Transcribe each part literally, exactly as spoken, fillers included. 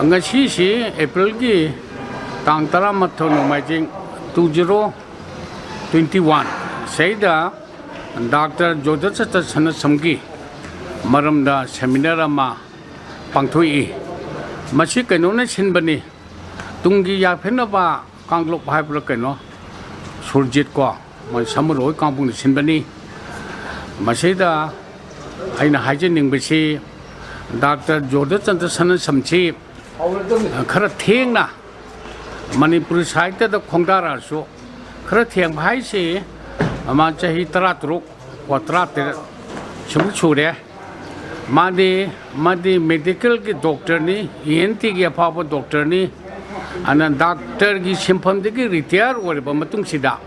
ꯉꯁꯤꯁꯤ ꯑꯦꯄ꯭ꯔꯤꯜꯒꯤ ꯇꯥꯡ ꯇꯔꯥꯃꯥꯊꯣꯏ, ꯅꯣꯡꯃꯥꯏꯖꯤꯡ, two zero twenty one ꯁꯤꯗ ꯗꯥꯛꯇꯔ ꯖꯣꯙꯆꯟꯗ꯭ꯔ ꯁꯅꯥꯁꯝꯒꯤ ꯃꯔꯝꯗ ꯁꯦꯃꯤꯅꯥꯔ ꯑꯃ ꯄꯥꯡꯊꯣꯛꯏ꯫ ꯃꯁꯤ ꯀꯩꯅꯣꯅ ꯁꯤꯟꯕꯅꯤ, ꯇꯨꯡꯒꯤ ꯌꯥꯏꯐꯅꯕ ꯀꯥꯡꯂꯨꯞ ꯍꯥꯏꯕ꯭ꯔꯥ ꯀꯩꯅꯣ, ꯁꯨꯔꯖꯤꯠ ꯀꯣ, ꯃꯣꯏ ꯁꯃꯨꯔꯣꯏ ꯀꯥꯡꯕꯨꯅ ꯁꯤꯟꯕꯅꯤ꯫ ꯃꯁꯤꯗ ꯑꯩꯅ ꯍꯥꯏꯖꯅꯤꯡꯕꯁꯤ, ꯗꯥꯛꯇꯔ ꯖꯣꯙꯆꯟꯗ꯭ꯔ ꯁꯅꯥꯁꯝꯁꯤ ꯈꯔ ꯊꯦꯡꯅ ꯃꯅꯤꯄꯨꯔꯤ ꯁꯥꯍꯤꯇ꯭ꯌꯗ ꯈꯣꯡꯗꯥꯔꯛꯑꯁꯨ, ꯈꯔ ꯊꯦꯡꯕ ꯍꯥꯏꯁꯤ, ꯃꯥ ꯆꯍꯤ ꯇꯔꯥꯇꯔꯨꯛ ꯀꯣ, ꯇꯔꯥꯇꯔꯦꯠ ꯁꯤꯃꯨꯛ ꯁꯨꯔꯦ꯫ ꯃꯥꯗꯤ, ꯃꯥꯗꯤ ꯃꯦꯗꯤꯀꯦꯜꯒꯤ ꯗꯣꯛꯇꯔꯅꯤ, ꯏ ꯑꯦꯟ ꯇꯤꯒꯤ ꯑꯐꯥꯎꯕ ꯗꯣꯛꯇꯔꯅꯤ꯫ ꯑꯗꯨꯅ ꯗꯥꯛꯇꯔꯒꯤ ꯁꯤꯟꯐꯝꯗꯒꯤ ꯔꯤꯇꯥꯌꯔ ꯑꯣꯏꯔꯕ ꯃꯇꯨꯡꯁꯤꯗ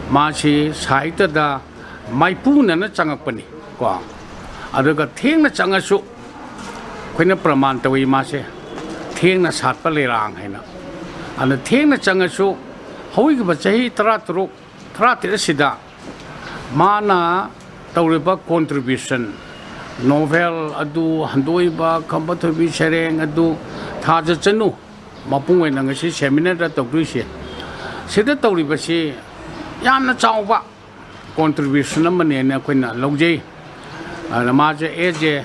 ꯃꯥꯁꯤ ꯁꯥꯍꯤꯇ꯭ꯌꯗ ꯃꯥꯏꯄꯨꯅꯅ ꯆꯪꯉꯛꯄꯅꯤ ꯀꯣ꯫ ꯑꯗꯨꯒ ꯊꯦꯡꯅ ꯆꯪꯉꯁꯨ ꯑꯩꯈꯣꯏꯅ ꯄ꯭ꯔꯃꯥꯟ ꯇꯧꯏ ꯃꯥꯁꯦ ꯊꯦꯡꯅ ꯁꯥꯠꯄ ꯂꯩꯔꯥꯡ ꯍꯥꯏꯅ꯫ ꯑꯗꯨꯅ ꯊꯦꯡꯅ ꯆꯪꯉꯁꯨ ꯍꯧꯈꯤꯕ ꯆꯍꯤ ꯇꯔꯥꯇꯔꯨꯛ, ꯇꯔꯥꯇꯔꯦꯠ ꯑꯁꯤꯗ ꯃꯥꯅ ꯇꯧꯔꯤꯕ contribution, ꯅꯣꯚꯦꯜ ꯑꯗꯨ ꯍꯟꯗꯣꯛꯏꯕ, ꯈꯝꯕ ꯊꯣꯏꯕꯤ ꯁꯩꯔꯦꯡ ꯑꯗꯨ ꯊꯥꯖ ꯆꯅꯨ ꯃꯄꯨꯡ ꯑꯣꯏꯅ ꯉꯁꯤ ꯁꯦꯃꯤꯅꯥꯔꯗ ꯇꯧꯗꯣꯏꯁꯦ, ꯁꯤꯗ ꯇꯧꯔꯤꯕꯁꯤ ꯌꯥꯝꯅ ꯆꯥꯎꯕ contribution ꯑꯃꯅꯦꯅ ꯑꯩꯈꯣꯏꯅ ꯂꯧꯖꯩ꯫ ꯑꯗꯨꯅ ꯃꯥꯁꯦ as a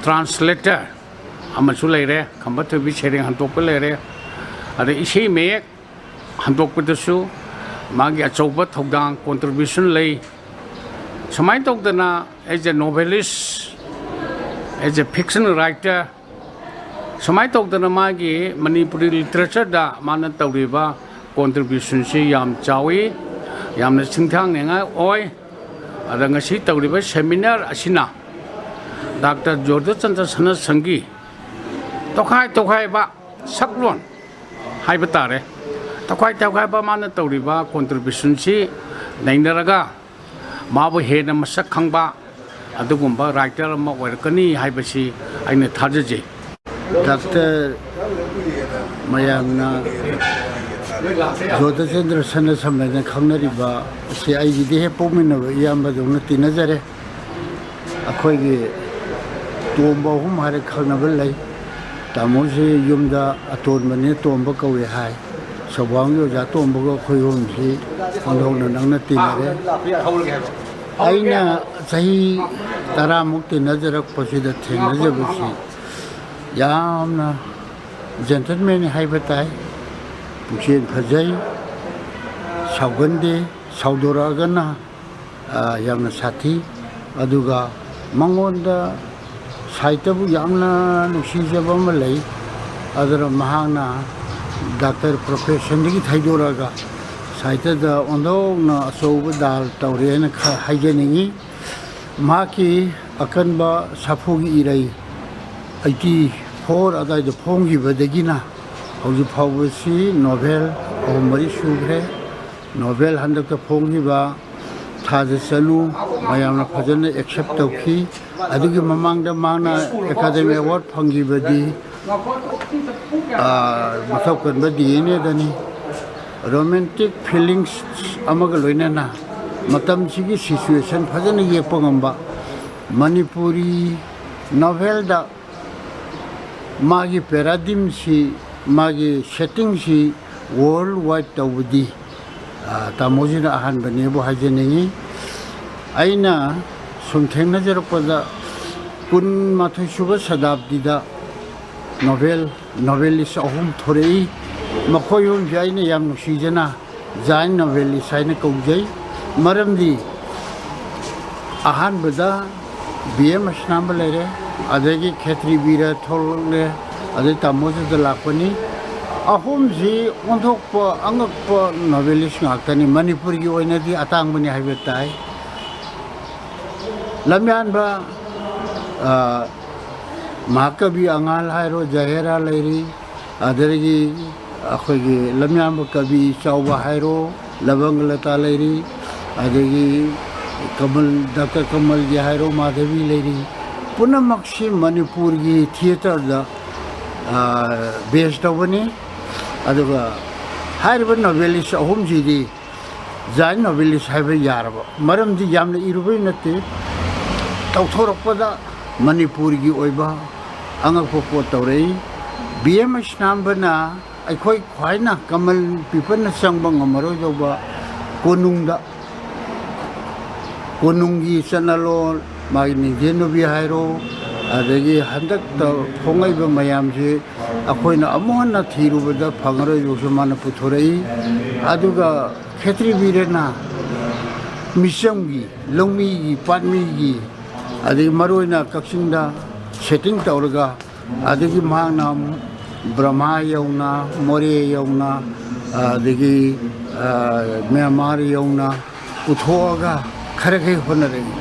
translator ꯑꯃꯁꯨ ꯂꯩꯔꯦ, ꯈꯝꯕ ꯊꯣꯏꯕꯤ ꯁꯩꯔꯦꯡ ꯍꯟꯗꯣꯛꯄ ꯂꯩꯔꯦ, ꯑꯗ ꯏꯁꯩ ꯃꯌꯦꯛ ꯍꯟꯗꯣꯛꯄꯗꯁꯨ ꯃꯥꯒꯤ ꯑꯆꯧꯕ ꯊꯧꯗꯥꯡ, contribution ꯂꯩ꯫ ꯁꯨꯃꯥꯏꯅ ꯇꯧꯗꯅ as a novelist, as a fiction writer, ꯁꯨꯃꯥꯏꯅ ꯇꯧꯗꯅ ꯃꯥꯒꯤ ꯃꯅꯤꯄꯨꯔꯤ ꯂꯤꯇꯔꯦꯆꯔꯗ ꯃꯥꯅ ꯇꯧꯔꯤꯕ contributionꯁꯤ ꯌꯥꯝ ꯆꯥꯎꯏ, ꯌꯥꯝꯅ ꯁꯤꯡꯊꯥꯅꯤꯡꯉꯥꯏ ꯑꯣꯏ꯫ ꯑꯗ ꯉꯁꯤ ꯇꯧꯔꯤꯕ ꯁꯦꯃꯤꯅꯥꯔ ꯑꯁꯤꯅ ꯗꯥꯛꯇꯔ ꯖꯣꯙꯆꯟꯗ꯭ꯔ ꯁꯅꯥꯁꯝꯒꯤ ꯇꯣꯈꯥꯏ ꯇꯣꯈꯥꯏꯕ ꯁꯛꯂꯣꯟ ꯍꯥꯏꯕ ꯇꯥꯔꯦ, ꯇꯣꯈꯥꯏ ꯇꯣꯈꯥꯏꯕ ꯃꯥꯅ ꯇꯧꯔꯤꯕ contributionꯁꯤ ꯅꯩꯅꯔꯒ ꯃꯥꯕꯨ ꯍꯦꯟꯅ ꯃꯁꯛ ꯈꯪꯕ ꯑꯗꯨꯒꯨꯝꯕ writer ꯑꯃ ꯑꯣꯏꯔꯛꯀꯅꯤ ꯍꯥꯏꯕꯁꯤ ꯑꯩꯅ ꯊꯥꯖꯖꯩ꯫ ꯗꯥꯛꯇꯔ ꯃꯌꯥꯝꯅ ꯖꯣꯙꯆꯟꯗ꯭ꯔ ꯁꯅꯥꯁꯝ ꯍꯥꯏꯅ ꯈꯪꯅꯔꯤꯕ ꯑꯁꯤ ꯑꯩꯒꯤꯗꯤ ꯍꯦꯛ ꯄꯣꯛꯃꯤꯟꯅꯕ ꯏꯌꯥꯝꯕꯗꯧꯅ ꯇꯤꯟꯅꯖꯔꯦ꯫ ꯑꯩꯈꯣꯏꯒꯤ ꯇꯣꯝꯕ ꯑꯍꯨꯝ ꯍꯥꯏꯔ ꯈꯪꯅꯕ ꯂꯩ꯫ ꯇꯥꯃꯣꯁꯤ ꯌꯨꯝꯗ ꯑꯇꯣꯟꯕꯅꯦ, ꯇꯣꯝꯕ ꯀꯧꯏ ꯍꯥꯏ꯫ ꯁꯧꯕꯥꯝꯒꯤ ꯑꯣꯖꯥ ꯇꯣꯝꯕꯒ ꯑꯩꯈꯣꯏ ꯑꯍꯨꯝꯁꯤ ꯑꯣꯟꯊꯣꯛꯅ ꯅꯛꯅ ꯇꯤꯟꯅꯔꯦ꯫ ꯑꯩꯅ ꯆꯍꯤ ꯇꯔꯥꯃꯨꯛ ꯇꯤꯟꯅꯖꯔꯛꯄꯁꯤꯗ ꯊꯦꯡꯅꯖꯕꯁꯤ ꯌꯥꯝꯅ gentleman ꯍꯥꯏꯕ ꯇꯥꯏ꯫ ꯄꯨꯛꯆꯦꯜ ꯐꯖꯩ, ꯁꯥꯎꯒꯟꯗꯦ, ꯁꯥꯎꯗꯣꯔꯛꯑꯒꯅ ꯌꯥꯝꯅ ꯁꯥꯊꯤ꯫ ꯑꯗꯨꯒ ꯃꯉꯣꯟꯗ ꯁꯥꯍꯤꯇ꯭ꯌꯕꯨ ꯌꯥꯝꯅ ꯅꯨꯡꯁꯤꯖꯕ ꯑꯃ ꯂꯩ꯫ ꯑꯗꯨꯅ ꯃꯍꯥꯛꯅ ꯗꯥꯛꯇꯔ ꯄ꯭ꯔꯣꯐꯦꯁꯟꯗꯒꯤ ꯊꯩꯗꯣꯔꯛꯑꯒ ꯁꯥꯍꯤꯇ꯭ꯌꯗ ꯑꯣꯟꯊꯣꯛꯅ ꯑꯆꯧꯕ ꯗꯥꯜ ꯇꯧꯔꯦꯅ ꯈ- ꯍꯥꯏꯖꯅꯤꯡꯉꯤ꯫ ꯃꯍꯥꯛꯀꯤ ꯑꯀꯟꯕ ꯁꯥꯐꯨꯒꯤ ꯏꯔꯩ ꯑꯩꯠꯇꯤ ꯐꯣꯔ ꯑꯗꯨꯋꯥꯏꯗ ꯐꯣꯡꯈꯤꯕꯗꯒꯤꯅ ꯍꯧꯖꯤꯛ ꯐꯥꯎꯕꯁꯤ ꯅꯣꯚꯦꯜ ꯑꯍꯨꯝ ꯃꯔꯤ ꯁꯨꯈ꯭ꯔꯦ꯫ ꯅꯣꯚꯦꯜ ꯍꯟꯗꯛꯇ ꯐꯣꯡꯈꯤꯕ ꯊꯥꯖ ꯆꯅꯨ ꯃꯌꯥꯝꯅ ꯐꯖꯅ ꯑꯦꯛꯁꯦꯞ ꯇꯧꯈꯤ꯫ ꯑꯗꯨꯒꯤ ꯃꯃꯥꯡꯗ ꯃꯥꯅ ꯑꯦꯀꯥꯗꯦꯃꯤ ꯑꯦꯋꯥꯔꯗ ꯐꯪꯈꯤꯕꯗꯤ ꯃꯊꯧ ꯀꯟꯕ ꯗꯤ ꯑꯦꯟ ꯑꯦꯗꯅꯤ꯫ ꯔꯣꯃꯦꯟꯇꯤꯛ ꯐꯤꯂꯤꯡꯁ ꯑꯃꯒ ꯂꯣꯏꯅꯅ ꯃꯇꯝꯁꯤꯒꯤ ꯁꯤꯆꯨꯋꯦꯁꯟ ꯐꯖꯅ ꯌꯦꯛꯄ ꯉꯝꯕ ꯃꯅꯤꯄꯨꯔꯤ ꯅꯣꯚꯦꯜꯗ ꯃꯥꯒꯤ ꯄꯦꯔꯥꯗꯤꯝꯁꯤ, ꯃꯥꯒꯤ ꯁꯦꯠꯇꯤꯡꯁꯤ ꯋꯥꯔꯜ ꯋꯥꯏꯗ ꯇꯧꯕꯗꯤ ꯇꯥꯃꯣꯁꯤꯅ ꯑꯍꯥꯟꯕꯅꯦꯕꯨ ꯍꯥꯏꯖꯅꯤꯡꯉꯤ꯫ ꯑꯩꯅ ꯁꯨꯝ ꯊꯦꯡꯅꯖꯔꯛꯄꯗ ꯀꯨꯟꯃꯥꯊꯣꯏ ꯁꯨꯕ ꯁꯇꯥꯕꯗꯤꯗ ꯅꯣꯚꯦꯜ ꯅꯣꯚꯦꯂꯤꯁ ꯑꯍꯨꯝ ꯊꯣꯔꯛꯏ꯫ ꯃꯈꯣꯏ ꯑꯍꯨꯝꯁꯦ ꯑꯩꯅ ꯌꯥꯝ ꯅꯨꯡꯁꯤꯖꯅ ꯖꯥꯏꯟ ꯅꯣꯚꯦꯂꯤꯁ ꯍꯥꯏꯅ ꯀꯧꯖꯩ꯫ ꯃꯔꯝꯗꯤ ꯑꯍꯥꯟꯕꯗ ꯕꯤ ꯑꯦꯝ ꯑꯁꯅꯥꯝꯕ ꯂꯩꯔꯦ, ꯑꯗꯒꯤ ꯈꯦꯇ꯭ꯔꯤ ꯕꯤꯔ ꯊꯣꯛꯂꯛꯂꯦ, ꯑꯗꯩ ꯇꯥꯃꯣꯁꯤꯗ ꯂꯥꯛꯄꯅꯤ꯫ ꯑꯍꯨꯝꯁꯤ ꯑꯣꯟꯊꯣꯛꯄ ꯑꯉꯛꯄ ꯅꯣꯚꯦꯂꯤꯁ ꯉꯥꯛꯇꯅꯤ꯫ ꯃꯅꯤꯄꯨꯔꯒꯤ ꯑꯣꯏꯅꯗꯤ ꯑꯇꯥꯡꯕꯅꯤ ꯍꯥꯏꯕ ꯇꯥꯏ꯫ ꯂꯝꯌꯥꯟꯕ ꯃꯍꯥꯀꯕꯤ ꯑꯉꯥꯜ ꯍꯥꯏꯔꯣ, ꯖꯍꯦꯔꯥ ꯂꯩꯔꯤ, ꯑꯗꯒꯤ ꯑꯩꯈꯣꯏꯒꯤ ꯂꯝꯌꯥꯟꯕ ꯀꯕꯤ ꯆꯥꯎꯕ ꯍꯥꯏꯔꯣ, ꯂꯕꯪꯒ ꯂꯇꯥ ꯂꯩꯔꯤ, ꯑꯗꯒꯤ ꯀꯃꯜ, ꯗꯥꯛꯇꯔ ꯀꯃꯜꯒꯤ ꯍꯥꯏꯔꯣ, ꯃꯥꯙꯕꯤ ꯂꯩꯔꯤ꯫ ꯄꯨꯝꯅꯃꯛꯁꯤ ꯃꯅꯤꯄꯨꯔꯒꯤ ꯊꯤꯌꯦꯇꯔꯗ ꯕꯦꯁ ꯇꯧꯕꯅꯤ꯫ ꯑꯗꯨꯒ ꯍꯥꯏꯔꯤꯕ ꯅꯣꯚꯦꯂꯤꯁ ꯑꯍꯨꯝꯁꯤꯗꯤ ꯖꯥꯏꯟ ꯅꯣꯚꯦꯂꯤꯁ ꯍꯥꯏꯕ ꯌꯥꯔꯕ, ꯃꯔꯝꯗꯤ ꯌꯥꯝꯅ ꯏꯔꯨꯕꯩ ꯅꯠꯇꯦ, ꯇꯧꯊꯣꯔꯛꯄꯗ ꯃꯅꯤꯄꯨꯔꯒꯤ ꯑꯣꯏꯕ ꯑꯉꯛꯄ ꯄꯣꯠ ꯇꯧꯔꯛꯏ꯫ ꯕꯤ ꯑꯦꯝ ꯑꯁꯅꯥꯝꯕꯅ ꯑꯩꯈꯣꯏ ꯈ꯭ꯋꯥꯏꯅ ꯀꯃꯟ ꯄꯤꯄꯜꯅ ꯆꯪꯕ ꯉꯝꯃꯔꯣꯏꯗꯧꯕ ꯀꯣꯅꯨꯡꯗ, ꯀꯣꯅꯨꯡꯒꯤ ꯆꯠꯅꯂꯣꯟ, ꯃꯥꯒꯤ ꯅꯤꯡꯊꯦꯝ ꯅꯨꯄꯤ ꯍꯥꯏꯔꯣ, ꯑꯗꯒꯤ ꯍꯟꯗꯛꯇ ꯐꯣꯡꯉꯛꯏꯕ ꯃꯌꯥꯝꯁꯤ ꯑꯩꯈꯣꯏꯅ ꯑꯃꯨꯛ ꯍꯟꯅ ꯊꯤꯔꯨꯕꯗ ꯐꯪꯉꯔꯣꯏꯗꯧꯁꯨ ꯃꯥꯅ ꯄꯨꯊꯣꯔꯛꯏ꯫ ꯑꯗꯨꯒ ꯈꯦꯇ꯭ꯔꯤ ꯕꯤꯔꯦꯟꯅ ꯃꯤꯆꯝꯒꯤ, ꯂꯧꯃꯤꯒꯤ, ꯄꯥꯠꯃꯤꯒꯤ, ꯑꯗꯒꯤ ꯃꯔꯨꯑꯣꯏꯅ ꯀꯛꯆꯤꯡꯗ ꯁꯦꯇꯤꯡ ꯇꯧꯔꯒ, ꯑꯗꯒꯤ ꯃꯍꯥꯛꯅ ꯕ꯭ꯔꯍꯃꯥ ꯌꯧꯅ, ꯃꯣꯔꯦ ꯌꯧꯅ, ꯑꯗꯒꯤ, ꯑ, ꯃ꯭ꯌꯥꯟꯃꯥꯔ ꯌꯧꯅ ꯄꯨꯊꯣꯛꯑꯒ ꯈꯔ ꯈꯔ ꯍꯣꯠꯅꯔꯛꯏ꯫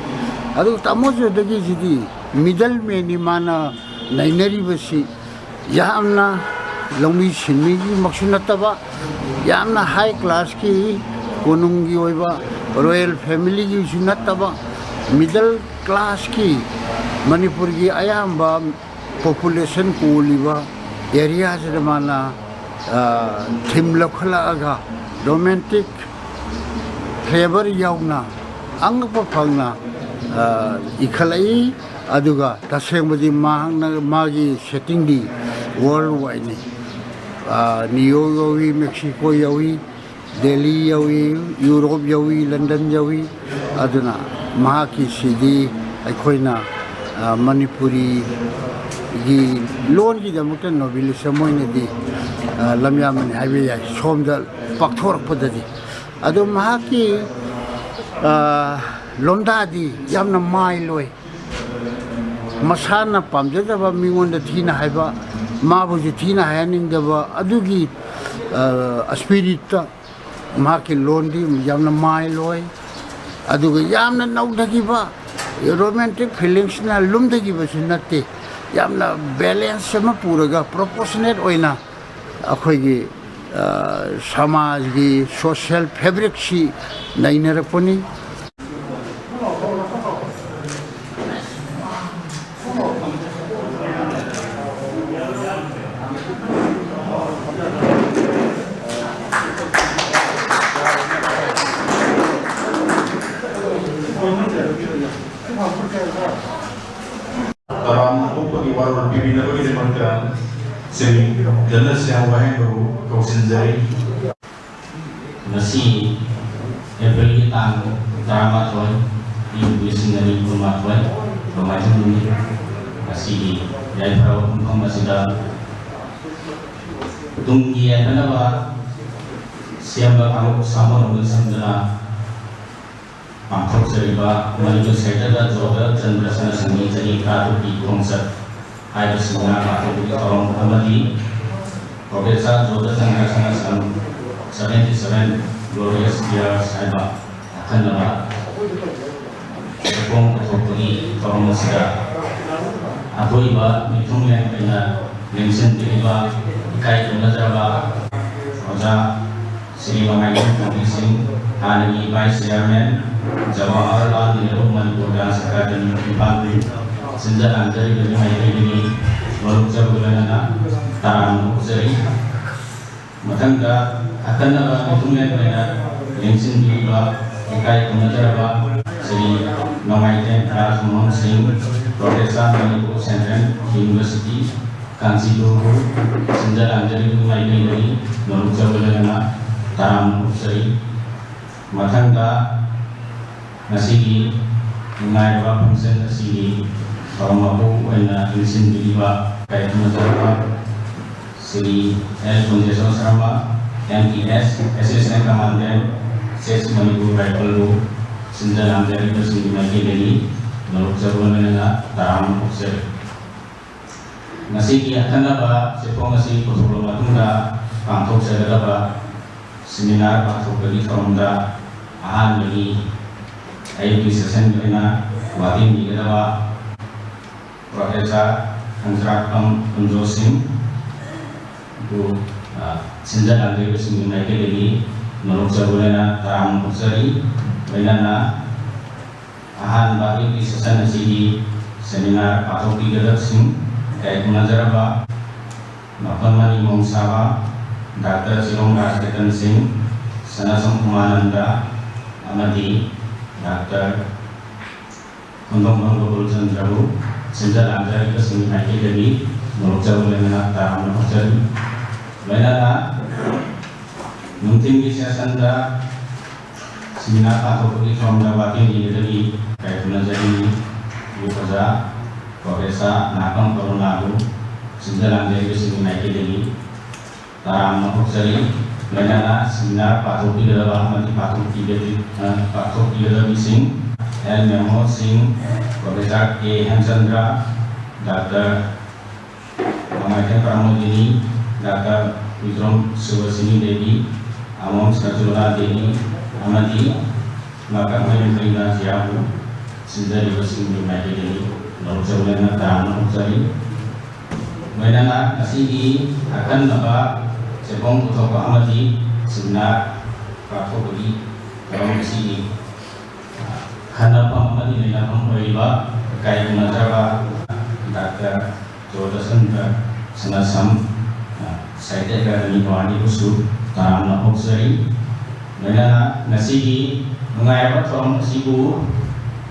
ꯑꯗꯨꯒ ꯇꯥꯃꯣ ꯖꯣꯏꯗꯒꯤꯁꯤꯗꯤ ꯃꯤꯗꯜ ꯃꯦꯟꯅꯤ ꯃꯥꯅ ꯅꯩꯅꯔꯤꯕꯁꯤ꯫ ꯌꯥꯝꯅ ꯂꯧꯃꯤ ꯁꯤꯟꯃꯤꯒꯤꯃꯛꯁꯨ ꯅꯠꯇꯕ, ꯌꯥꯝꯅ ꯍꯥꯏ ꯀ꯭ꯂꯥꯁꯀꯤ ꯀꯣꯅꯨꯡꯒꯤ ꯑꯣꯏꯕ ꯔꯣꯌꯦꯜ ꯐꯦꯃꯤꯂꯤꯒꯤꯁꯨ ꯅꯠꯇꯕ, ꯃꯤꯗꯜ ꯀ꯭ꯂꯥꯁꯀꯤ ꯃꯅꯤꯄꯨꯔꯒꯤ ꯑꯌꯥꯝꯕ ꯄꯣꯄꯨꯂꯦꯁꯟ ꯀꯣꯜꯂꯤꯕ ꯑꯦꯔꯤꯌꯥꯁꯤꯗ ꯃꯥꯅ, ꯑ, ꯊꯤꯝ ꯂꯧꯈꯠꯂꯛꯑꯒ ꯔꯣꯃꯦꯟꯇꯤꯛ ꯐ꯭ꯂꯦꯕꯔ ꯌꯥꯎꯅ ꯑꯉꯛꯄ ꯐꯪꯅ, ꯑ, ꯏꯈꯠꯂꯛꯏ꯫ ꯑꯗꯨꯒ ꯇꯁꯦꯡꯕꯗꯤ ꯃꯍꯥꯛꯅ, ꯃꯥꯒꯤ ꯁꯦꯇꯤꯡꯗꯤ ꯋꯥꯔꯜ ꯋꯥꯏꯗꯅꯤ꯫ ꯑ, ꯅ꯭ꯌꯨ ꯌꯣꯔꯛ ꯌꯧꯏ, ꯃꯦꯛꯁꯤꯀꯣ ꯌꯧꯏ, ꯗꯦꯜꯂꯤ ꯌꯧꯏ, ꯌꯨꯔꯣꯞ ꯌꯧꯏ, ꯂꯟꯗꯟ ꯌꯧꯏ꯫ ꯑꯗꯨꯅ ꯃꯍꯥꯛꯀꯤ ꯁꯤꯗꯤ ꯑꯩꯈꯣꯏꯅ, ꯑ, ꯃꯅꯤꯄꯨꯔꯤꯒꯤ ꯂꯣꯟꯒꯤꯗꯃꯛꯇ ꯅꯣꯕꯦꯂꯤꯁ ꯑꯃ ꯑꯣꯏꯅꯗꯤ, ꯑ, ꯂꯝꯌꯥꯟꯕꯅꯤ ꯍꯥꯏꯕ ꯌꯥꯏ, ꯁꯣꯝꯗ ꯄꯥꯛꯊꯣꯔꯛꯄꯗꯗꯤ꯫ ꯑꯗꯣ ꯃꯍꯥꯛꯀꯤ, ꯑ, ꯂꯣꯟꯗꯥꯗꯤ ꯌꯥꯝꯅ ꯃꯥꯏꯜ ꯑꯣꯏ꯫ ꯃꯁꯥꯅ ꯄꯥꯝꯖꯗꯕ, ꯃꯤꯉꯣꯟꯗ ꯊꯤꯅ ꯍꯥꯏꯕ, ꯃꯥꯕꯨꯁꯨ ꯊꯤꯅ ꯍꯥꯏꯍꯟꯅꯤꯡꯗꯕ, ꯑꯗꯨꯒꯤ, ꯑ, ꯁ꯭ꯄꯤꯔꯤꯠꯇ ꯃꯍꯥꯛꯀꯤ ꯂꯣꯟꯗꯤ ꯌꯥꯝꯅ ꯃꯥꯏꯜ ꯑꯣꯏ꯫ ꯑꯗꯨꯒ ꯌꯥꯝꯅ ꯅꯧꯊꯈꯤꯕ, ꯔꯣꯃꯦꯟꯇꯤꯛ ꯐꯤꯂꯤꯡꯁꯅ ꯂꯨꯝꯊꯈꯤꯕꯁꯨ ꯅꯠꯇꯦ꯫ ꯌꯥꯝꯅ ꯕꯦꯂꯦꯟꯁ ꯑꯃ ꯄꯨꯔꯒ, ꯄ꯭ꯔꯣꯄꯣꯔꯁꯅꯦꯠ ꯑꯣꯏꯅ ꯑꯩꯈꯣꯏꯒꯤ, ꯑ, ꯁꯃꯥꯖꯒꯤ ꯁꯣꯁꯤꯌꯦꯜ ꯐꯦꯕ꯭ꯔꯤꯛꯁꯤ ꯅꯩꯅꯔꯛꯄꯅꯤ꯫ ꯋꯥꯔꯣꯜ ꯄꯤꯕꯤꯅꯕꯒꯤꯗꯃꯛꯇ ꯁ꯭ꯔꯤ ꯙꯅꯁ꯭ꯌꯥꯝ ꯋꯥꯍꯦꯡꯕꯕꯨ ꯀꯧꯁꯤꯟꯖꯔꯤ꯫ ꯉꯁꯤ ꯑꯦꯄ꯭ꯔꯤꯜꯒꯤ ꯇꯥꯡ ꯇꯔꯥꯃꯥꯊꯣꯏ, ꯏꯪ ꯂꯤꯁꯤꯡ ꯑꯅꯤ ꯀꯨꯟꯃꯥꯊꯣꯏ, ꯅꯣꯡꯃꯥꯏꯖꯤꯡ ꯅꯨꯃꯤꯠ꯫ ꯉꯁꯤꯒꯤ ꯌꯥꯏꯐꯔꯕ ꯄꯨꯡꯐꯝ ꯑꯁꯤꯗ ꯇꯨꯡꯒꯤ ꯌꯥꯏꯐꯅꯕ ꯁꯦꯝꯕ ꯀꯥꯡꯂꯨꯞ ꯁꯥꯃꯔꯣꯝꯗ ꯁꯤꯟꯗꯨꯅ ꯄꯥꯡꯊꯣꯛꯆꯔꯤꯕ ꯃꯅꯤꯄꯨꯔ ꯁꯥꯍꯤꯇ꯭ꯌꯗ ꯖꯣꯙ ꯆꯟꯗ꯭ꯔ ꯁꯅꯥꯁꯤꯡꯒꯤ ꯆꯍꯤ ꯇꯔꯥꯇꯔꯨꯛꯀꯤ ꯈꯣꯡꯆꯠ ꯍꯥꯏꯕ ꯁꯦꯃꯤꯅꯥꯔ ꯄꯥꯡꯊꯣꯛꯄꯒꯤ ꯊꯧꯔꯝ ꯑꯃꯗꯤ professor Jodh Chandra Sanasam seventy seven Glorious Years ꯍꯥꯏꯕ ꯑꯈꯟꯅꯕ ꯆꯦꯐꯣꯡ ꯄꯨꯊꯣꯛꯄꯒꯤ ꯊꯧꯔꯝ ꯑꯁꯤꯗ ꯑꯀꯣꯏꯕ ꯃꯤꯊꯨꯡꯂꯦꯟ ꯑꯣꯏꯅ ꯂꯦꯡꯁꯤꯟꯕꯤꯔꯤꯕ ꯏꯀꯥꯏ ꯈꯨꯝꯅꯖꯔꯕ ꯑꯣꯖꯥ ꯁ꯭ꯔꯤ ꯃꯉꯥꯏꯊꯦꯝ ꯊꯣꯡꯕꯤ ꯁꯤꯡ, ꯍꯥꯟꯅꯒꯤ vice chairman, Jawaharlal Nehru Manipur dance academy ꯏꯝꯐꯥꯜꯒꯤ ꯁꯤꯟꯖ ꯂꯥꯡꯖꯔꯤꯕꯒꯤ ꯃꯥꯏꯀꯩꯗꯒꯤ ꯅꯣꯂꯨꯛꯆꯕꯒ ꯂꯣꯏꯅꯅ ꯇꯔꯥꯝꯅ ꯑꯣꯛꯆꯔꯤ꯫ ꯃꯊꯪꯗ ꯑꯈꯟꯅꯕ ꯃꯤꯊꯨꯡꯂꯦꯟ ꯑꯣꯏꯅ ꯂꯦꯡꯁꯤꯟꯕꯤꯔꯤꯕ ꯏꯀꯥꯏ ꯈꯨꯝꯅꯖꯔꯕ ꯁ꯭ꯔꯤ ꯅꯣꯡꯃꯥꯏꯊꯦꯝ ꯔꯥꯖꯃꯣꯍꯟ ꯁꯤꯡ, ꯄ꯭ꯔꯣꯐꯦꯁꯔ, ꯃꯅꯤꯄꯨꯔ ꯁꯦꯟꯇ꯭ꯔꯦꯜ ꯌꯨꯅꯤꯚꯔꯁꯤꯇꯤ, ꯀꯥꯟꯆꯤꯄꯨꯔꯕꯨ ꯁꯤꯟꯖ ꯂꯥꯡꯖꯔꯤꯕꯒꯤ ꯃꯥꯏꯀꯩꯗꯒꯤ ꯅꯣꯂꯨꯛꯆꯕ ꯂꯣꯏꯅꯅ ꯇꯔꯥꯝꯅ ꯑꯣꯛꯆꯔꯤ꯫ ꯃꯊꯪꯗ ꯉꯁꯤꯒꯤ ꯅꯨꯡꯉꯥꯏꯔꯕ ꯐꯪꯁꯟ ꯑꯁꯤꯒꯤ ꯊꯧꯔꯝ ꯃꯄꯨ ꯑꯣꯏꯅ ꯂꯦꯡꯁꯤꯟꯕꯤꯔꯤꯕ ꯏꯀꯥꯏ ꯈꯨꯝꯅꯖꯔꯕ Shri L Kunjeshor Sharma, M T S, Assistant Commandant, six Manipur Rifle ꯕꯨ ꯁꯤꯟꯖ ꯂꯥꯡꯖꯔꯤꯕꯁꯤꯡꯒꯤ ꯃꯥꯏꯀꯩꯗꯒꯤ ꯅꯣꯂꯨꯛꯆꯕ ꯂꯣꯏꯅꯅ ꯇꯔꯥꯝꯅ ꯑꯣꯛꯆꯔꯤ꯫ ꯉꯁꯤꯒꯤ ꯑꯈꯟꯅꯕ ꯆꯦꯐꯣꯡ ꯑꯁꯤ ꯄꯨꯊꯣꯛꯂꯕ ꯃꯇꯨꯡꯗ ꯄꯥꯡꯊꯣꯛꯆꯒꯗꯕ ꯁꯦꯃꯤꯅꯥꯔ ꯄꯥꯡꯊꯣꯛꯄꯒꯤ ꯊꯧꯔꯝꯗ ꯑꯍꯥꯟꯕꯒꯤ ꯑꯌꯨꯛꯀꯤ ꯁꯦꯁꯟꯒꯤ ꯑꯣꯏꯅ ꯋꯥꯇꯦꯝꯕꯤꯒꯗꯕ ꯄ꯭ꯔꯣꯐꯦꯁꯔ ꯈꯪꯖꯔꯥꯛꯄꯝ ꯀꯨꯟꯖꯣ ꯁꯤꯡꯕꯨ, ꯑ, ꯁꯤꯟꯖ ꯂꯥꯡꯖꯔꯤꯕꯁꯤꯡꯒꯤ ꯃꯥꯏꯀꯩꯗꯒꯤ ꯅꯣꯂꯨꯛꯆꯕ ꯂꯣꯏꯅꯅ ꯇꯔꯥꯝꯅ ꯑꯣꯛꯆꯔꯤ꯫ ꯂꯣꯏꯅꯅ ꯑꯍꯥꯟꯕ ꯑꯌꯨꯛꯀꯤ ꯁꯦꯁꯟ ꯑꯁꯤꯒꯤ ꯁꯦꯃꯤꯅꯥꯔ ꯄꯥꯡꯊꯣꯛꯄꯤꯒꯗꯕꯁꯤꯡ ꯏꯀꯥꯏ ꯈꯨꯝꯅꯖꯔꯕ ꯃꯐꯝ ꯑꯅꯤ ꯃꯣꯡꯁꯥꯕ ꯗꯥꯛꯇꯔ ꯆꯤꯔꯣꯡ ꯔꯥꯖꯔꯇꯟ ꯁꯤꯡ, ꯁꯅꯥꯁꯝ ꯎꯃꯥꯅꯟꯗ ꯑꯃꯗꯤ ꯗꯥꯛꯇꯔ ꯈꯣꯟꯗꯣꯡꯕꯝ ꯒꯣꯀꯨꯜ ꯆꯟꯗ꯭ꯔꯕꯨ ꯁꯤꯟꯖ ꯂꯥꯡꯖꯔꯤꯕꯁꯤꯡꯒꯤ ꯃꯥꯏꯀꯩꯗꯒꯤ ꯅꯣꯛꯆꯕ ꯂꯣꯏꯅꯅ ꯇꯔꯥꯝꯅ ꯑꯣꯛꯆꯔꯤ꯫ ꯂꯣꯏꯅꯅ ꯅꯨꯡꯊꯤꯜꯒꯤ ꯁꯦꯁꯟꯗ ꯁꯤꯃꯤꯅꯥꯔ ꯄꯥꯡꯊꯣꯛꯄꯒꯤ ꯊꯧꯔꯝꯗ ꯋꯥꯇꯦꯝ ꯄꯤꯕꯗꯒꯤ ꯏꯀꯥꯏ ꯈꯨꯝꯅꯖꯔꯤ꯫ ꯑꯣꯖꯥ ꯄ꯭ꯔꯣꯐꯦꯁꯔ ꯅꯥꯀꯝ ꯀꯔꯨꯅꯥꯕꯨ ꯁꯤꯟꯖ ꯂꯥꯡꯖꯔꯤꯕꯁꯤꯡꯒꯤ ꯃꯥꯏꯀꯩꯗꯒꯤ ꯇꯔꯥꯝꯅ ꯑꯣꯛꯆꯔꯤ꯫ ꯂꯣꯏꯅꯅ ꯁꯤꯃꯤꯅꯥꯔ ꯄꯥꯡꯊꯣꯛꯄꯤꯒꯗꯕ ꯑꯃꯗꯤ ꯄꯥꯡꯊꯣꯛꯄꯤꯒꯗ-, ꯑ, ꯄꯥꯡꯊꯣꯛꯄꯤꯒꯗꯕꯁꯤꯡ ꯑꯦꯜ ꯃꯦꯃꯣ ꯁꯤꯡ, ꯄ꯭ꯔꯣꯐꯦꯁꯔ ꯀꯦ ꯍꯦꯝꯆꯟꯗ꯭ꯔ, ꯗꯥꯛꯇꯔ ꯀꯃꯥꯏꯊꯦꯜ ꯄ꯭ꯔꯃꯣꯗꯤꯅꯤ, ꯗꯥꯛꯇꯔ ꯋꯤꯀ꯭ꯔꯝ ꯁꯨꯕꯁꯤꯅꯤ ꯗꯦꯕꯤ, ꯑꯃꯣꯝ ꯁꯔꯖꯨꯂꯥ ꯗꯦꯕꯤ ꯑꯃꯗꯤ ꯃꯀꯛꯃꯌꯨꯝ ꯀꯔꯤꯅꯥ ꯖꯤꯌꯥꯕꯨ ꯁꯤꯟꯖꯔꯤꯕꯁꯤꯡꯒꯤ ꯃꯥꯏꯀꯩꯗꯒꯤ ꯅꯣꯛꯆꯕ ꯂꯣꯏꯅꯅ ꯇꯔꯥꯝꯅ ꯑꯣꯛꯆꯔꯤ꯫ ꯂꯣꯏꯅꯅ ꯉꯁꯤꯒꯤ ꯑꯈꯟꯅꯕ ꯆꯦꯐꯣꯡ ꯄꯨꯊꯣꯛꯄ ꯑꯃꯗꯤ ꯁꯤꯃꯤꯅꯥꯔ ꯄꯥꯡꯊꯣꯛꯄꯒꯤ ꯊꯧꯔꯝ ꯑꯁꯤꯒꯤ ꯈꯟꯅꯐꯝ ꯑꯃꯗꯤ ꯅꯩꯅꯐꯝ ꯑꯣꯏꯔꯤꯕ ꯏꯀꯥꯏ ꯈꯨꯝꯅꯖꯔꯕ ꯗꯥꯛꯇꯔ ꯖꯣꯔꯗꯁꯟꯗ ꯁꯅꯥꯁꯝ, ꯑ, ꯁꯥꯍꯤꯇ꯭ꯌ ꯑꯦꯀꯥꯗꯃꯤ ꯑꯦꯋꯥꯔꯗꯤꯕꯨꯁꯨ ꯇꯔꯥꯝꯅ ꯑꯣꯛꯆꯔꯤ꯫ ꯂꯣꯏꯅꯅ ꯉꯁꯤꯒꯤ ꯅꯨꯡꯉꯥꯏꯔꯕ ꯊꯧꯔꯝ ꯑꯁꯤꯕꯨ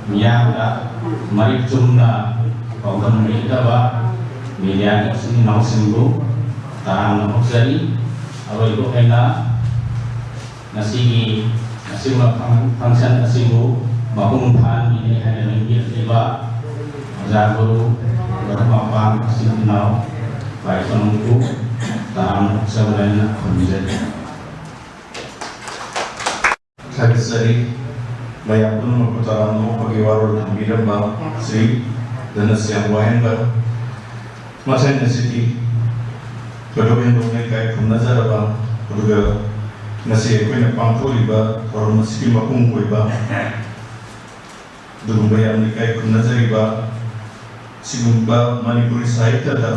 ꯃꯤꯌꯥꯝꯗ ꯃꯔꯤꯛ ꯆꯨꯝꯅ ꯄꯥꯎꯗꯝꯕꯤꯒꯗꯕ ꯃꯦꯗꯤꯌꯥꯒꯤ ꯏꯆꯤꯟ ꯏꯅꯥꯎꯁꯤꯡꯕꯨ ꯇꯔꯥꯝꯅ ꯑꯣꯛꯆꯔꯤ꯫ ꯑꯔꯣꯏꯕ ꯑꯣꯏꯅ ꯉꯁꯤꯒꯤ ꯑꯁꯤꯒꯨꯝꯕ ꯐꯪ-, ꯐꯪꯁꯟ ꯑꯁꯤꯕꯨ ꯃꯄꯨꯡ ꯐꯥꯍꯟꯕꯤꯅꯤ ꯍꯥꯏꯅ ꯂꯦꯡꯕꯤꯔꯛꯂꯤꯕ ꯑꯣꯖꯥ ꯒꯨꯔꯨ, ꯃꯔꯨꯞ ꯃꯄꯥꯡ, ꯃꯆꯤꯟ ꯃꯅꯥꯎ, ꯄꯥꯏꯈꯣꯟꯕꯨ ꯇꯔꯥꯝꯅ ꯑꯣꯛꯆꯕ ꯂꯩꯅ ꯈꯨꯔꯨꯝꯖꯔꯤ꯫ ꯊꯥꯒꯠꯆꯔꯤ꯫ ꯃꯌꯥꯝ ꯄꯨꯝꯅꯃꯛꯄꯨ ꯇꯔꯥꯝꯅ ꯑꯣꯛꯄꯒꯤ ꯋꯥꯔꯣꯜ ꯊꯝꯕꯤꯔꯝꯕ ꯁ꯭ꯔꯤ ꯙꯅꯁ꯭ꯌꯥꯝ ꯋꯥꯍꯦꯡꯕꯝ꯫ ꯃꯊꯪ ꯑꯁꯤꯗꯤ ꯊꯣꯏꯗꯣꯛ ꯍꯦꯟꯗꯣꯛꯅ ꯏꯀꯥꯏ ꯈꯨꯝꯅꯖꯔꯕ, ꯑꯗꯨꯒ ꯉꯁꯤ ꯑꯩꯈꯣꯏꯅ ꯄꯥꯡꯊꯣꯛꯂꯤꯕ ꯊꯧꯔꯝ ꯑꯁꯤꯒꯤ ꯃꯄꯨꯡ ꯑꯣꯏꯕ ꯑꯗꯨꯒꯨꯝꯕ ꯌꯥꯝꯅ ꯏꯀꯥꯏ ꯈꯨꯝꯅꯖꯔꯤꯕ ꯁꯤꯒꯨꯝꯕ ꯃꯅꯤꯄꯨꯔꯤ ꯁꯥꯍꯤꯇ꯭ꯌꯗ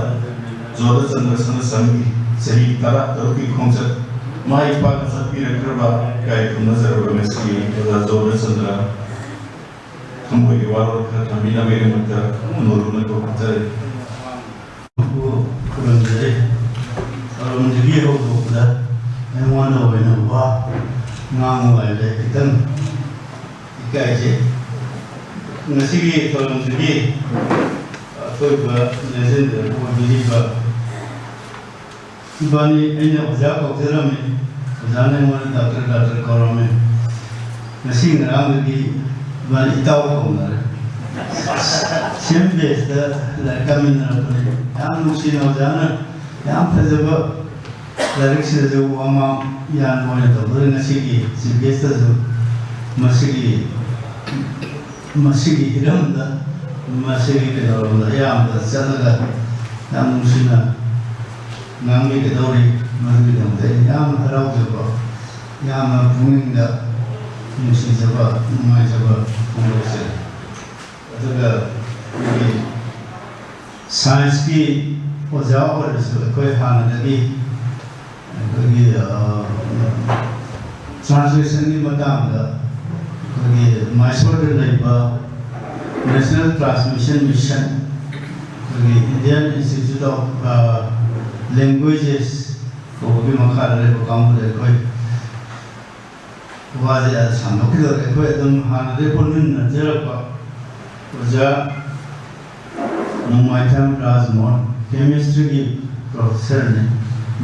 ꯖꯣꯙꯆꯟꯗ꯭ꯔ ꯁꯅꯥꯁꯝꯒꯤ ꯆꯍꯤ ꯇꯔꯥ ꯇꯔꯨꯛꯀꯤ ꯈꯣꯡꯆꯠ ꯃꯥꯏ ꯄꯥꯛꯅ ꯆꯠꯄꯤꯔꯛꯈ꯭ꯔꯕ ꯏꯀꯥꯏ ꯈꯨꯝꯅꯖꯔꯕ ꯉꯁꯤꯒꯤ ꯑꯣꯖꯥ ꯖꯣꯙꯆꯟꯗ꯭ꯔ ꯊꯃꯣꯏꯒꯤ ꯋꯥꯔꯣꯜ ꯈꯔ ꯊꯝꯕꯤꯅꯕꯒꯤꯗꯃꯛꯇ ꯅꯣꯂꯨꯛꯅ ꯀꯧꯈꯠꯆꯔꯤ꯫ ꯈꯨꯔꯨꯝꯖꯔꯤ꯫ ꯊꯧꯔꯝꯁꯤꯒꯤ ꯍꯧꯗꯣꯛꯄꯗ ꯑꯩꯉꯣꯟꯗ ꯑꯣꯏꯅ ꯋꯥ ꯉꯥꯡꯉꯨ ꯍꯥꯏꯕꯗ ꯈꯤꯇꯪ ꯏꯀꯥꯏꯖꯩ꯫ ꯉꯁꯤꯒꯤ ꯊꯧꯔꯝꯁꯤꯒꯤ ꯑꯣꯏꯕ ꯂꯦꯖꯦꯟꯗꯔ ꯑꯣꯏꯕꯤꯔꯤꯕ ꯏꯕꯥꯅꯤ, ꯑꯩꯅ ꯑꯣꯖꯥ ꯀꯧꯖꯔꯝꯃꯤ, ꯑꯣꯖꯥꯅ ꯑꯩꯉꯣꯟꯗ ꯗꯥꯛꯇꯔ, ꯗꯥꯛꯇꯔ ꯀꯧꯔꯝꯃꯤ꯫ ꯉꯁꯤ ꯉꯔꯥꯡꯗꯒꯤ ꯏꯕꯥꯅꯤ ꯏꯇꯥꯎ ꯀꯧꯅꯔꯦ꯫ ꯁꯦꯝ ꯕꯦꯁꯇ ꯂꯥꯏꯔꯤꯛ ꯇꯝꯃꯤꯟꯅꯔꯛꯄꯅꯤ꯫ ꯌꯥꯝ ꯅꯨꯡꯁꯤꯅ ꯑꯣꯖꯥꯅ ꯌꯥꯝ ꯐꯖꯕ ꯂꯥꯏꯔꯤꯛꯁꯤꯗꯁꯨ ꯋꯥꯉꯥꯡ ꯌꯥꯟꯕ ꯑꯣꯏꯅ ꯇꯧꯗꯣꯔꯤ꯫ ꯉꯁꯤꯒꯤ ꯆꯤꯐ ꯒꯦꯁꯇꯁꯨ ꯃꯁꯤꯒꯤ, ꯃꯁꯤꯒꯤ ꯍꯤꯔꯝꯗ, ꯃꯁꯤꯒꯤ ꯀꯩꯗꯧꯔꯕꯗ ꯑꯌꯥꯝꯕꯗ ꯆꯠꯂꯒ ꯌꯥꯝ ꯅꯨꯡꯁꯤꯅ ꯉꯥꯡꯕꯤꯒꯗꯧꯔꯤ꯫ ꯃꯗꯨꯒꯤꯗꯃꯛꯇ ꯑꯩ ꯌꯥꯝꯅ ꯍꯔꯥꯎꯖꯕ, ꯌꯥꯝꯅ ꯄꯨꯛꯅꯤꯡꯗ ꯅꯨꯡꯁꯤꯖꯕ, ꯅꯨꯡꯉꯥꯏꯖꯕ ꯐꯣꯡꯗꯣꯛꯆꯔꯤ꯫ ꯑꯗꯨꯒ ꯑꯩꯈꯣꯏꯒꯤ ꯁꯥꯏꯟꯁꯀꯤ ꯑꯣꯖꯥ ꯑꯣꯏꯔꯁꯨ ꯑꯩꯈꯣꯏ ꯍꯥꯟꯅꯗꯒꯤ ꯑꯩꯈꯣꯏꯒꯤ, ꯑ, ꯇ꯭ꯔꯥꯟꯁꯂꯦꯁꯟꯒꯤ ꯃꯇꯥꯡꯗ ꯑꯩꯈꯣꯏꯒꯤ ꯃꯥꯏꯁꯣꯔꯗ ꯂꯩꯕ National Transmission Mission, ꯑꯩꯈꯣꯏꯒꯤ Indian Institute of, ꯑ, Languages ꯀꯧꯕꯒꯤ ꯃꯈꯥꯗ ꯂꯩꯕ ꯀꯥꯡꯕꯨꯗ ꯑꯩꯈꯣꯏ ꯋꯥꯁꯦ ꯑꯥ ꯁꯥꯡꯗꯣꯛꯈꯤꯗꯧꯔꯦ꯫ ꯑꯩꯈꯣꯏ ꯑꯗꯨꯝ ꯍꯥꯟꯅꯗꯒꯤ ꯄꯨꯟꯃꯤꯟꯅꯖꯔꯛꯄ ꯑꯣꯖꯥ ꯅꯣꯡꯃꯥꯏꯊꯦꯝ ꯔꯥꯖꯃꯣꯍꯟ, ꯀꯦꯃꯤꯁꯇ꯭ꯔꯤꯒꯤ ꯄ꯭ꯔꯣꯐꯦꯁꯔꯅꯤ꯫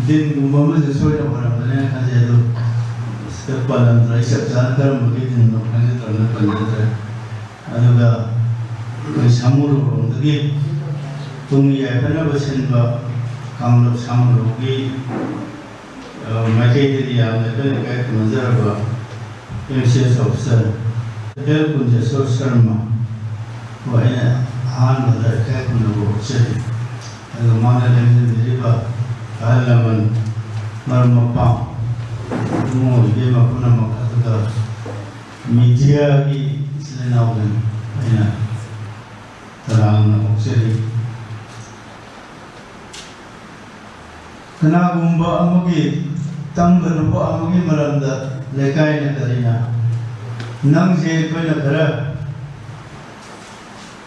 ꯗꯤꯟꯒꯨꯝꯕ ꯑꯃꯁꯨ ꯁꯣꯏꯅ ꯑꯣꯏꯔꯝꯒꯅꯦꯅ ꯈꯟꯖꯩ, ꯑꯗꯨ ꯁꯤꯗ ꯄꯜꯂꯝꯗ꯭ꯔꯦ꯫ ꯑꯩ ꯆꯞ ꯆꯥꯅ ꯀꯔꯝꯕꯒꯤ ꯗꯤꯟꯅꯣ ꯈꯪꯖꯗ꯭ꯔꯕꯅꯤꯅ ꯄꯟꯖꯗ꯭ꯔꯦ꯫ ꯑꯗꯨꯒ ꯑꯩꯈꯣꯏ ꯁꯥꯃꯨꯔꯣꯛꯂꯣꯝꯗꯒꯤ ꯇꯨꯡꯒꯤ ꯌꯥꯏꯐꯅꯕ ꯁꯤꯟꯕ ꯀꯥꯡꯂꯨꯞ ꯁꯥꯃꯨꯔꯣꯛꯒꯤ ꯑ, ꯃꯥꯏꯀꯩꯗꯒꯤ ꯌꯥꯝꯅ ꯑꯩꯈꯣꯏꯅ ꯏꯀꯥꯏ ꯈꯨꯝꯅꯖꯔꯕ M C S officer L ꯀꯨꯟꯖꯦꯁꯣꯔ ꯁꯔꯃꯕꯨ ꯑꯩꯅ ꯑꯍꯥꯟꯕꯗ ꯏꯀꯥꯏ ꯈꯨꯝꯅꯕ ꯎꯠꯆꯔꯤ꯫ ꯑꯗꯨꯒ ꯃꯥꯅ ꯂꯦꯡꯖꯤꯟꯕꯤꯔꯤꯕ ꯑꯍꯜ ꯂꯃꯟ, ꯃꯔꯨꯞ ꯃꯄꯥꯡ, ꯏꯕꯨꯡꯉꯣ ꯏꯕꯦꯝꯃ ꯄꯨꯝꯅꯃꯛ, ꯑꯗꯨꯒ ꯃꯤꯗꯤꯌꯥꯒꯤ ꯏꯆꯤꯜ ꯏꯅꯥꯎꯁꯤꯡ ꯑꯩꯅ ꯇꯔꯥꯝꯅ ꯑꯣꯛꯆꯔꯤ꯫ ꯀꯅꯥꯒꯨꯝꯕ ꯑꯃꯒꯤ ꯇꯝꯒꯗꯧꯕ ꯑꯃꯒꯤ ꯃꯔꯝꯗ ꯂꯩꯀꯥꯏꯅ ꯀꯔꯤꯅ ꯅꯪꯁꯦ ꯑꯩꯈꯣꯏꯅ ꯈꯔ,